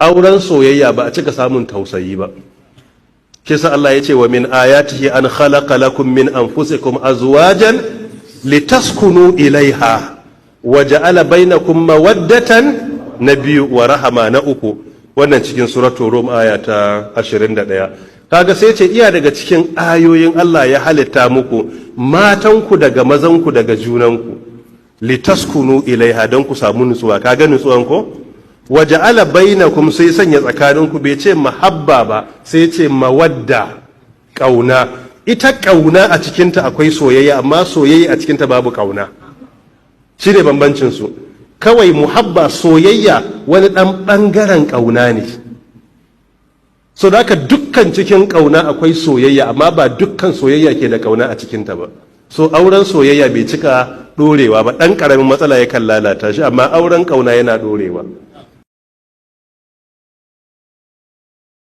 Auren soyayya ba a cika samun tausayi ba. Shi sa Allah ya ce wa min ayatihi an khalaqa lakum min anfusikum azwajan litaskunu ilaiha wa ja'ala bainakum mawaddatan, na biyu, wa rahama, na uku. Wannan cikin suratul Rum, aya ta 21. Kaga sai ce iya daga cikin ayoyin Allah ya halitta muku matanku daga mazanku, daga junanku, litaskunu ilaiha, don ku samu nutsuwa. Kaga nutsuwan ko? Waja'ala bainakum, sai sanya tsakaninku, bai ce mahabba ba, sai ce mawadda, kauna. Ita kauna a cikinta akwai soyayya, amma soyayya a cikinta babu kauna. Shine bambancin su kawai. Muhabba, soyayya, wani dan bangaren kauna ne. So da haka dukkan cikin kauna akwai soyayya, amma ba dukkan soyayya ke da kauna a cikinta ba. So auren soyayya bai cika dorewa ba, dan karamin matsala yakan lalata shi, amma auren kauna yana dorewa.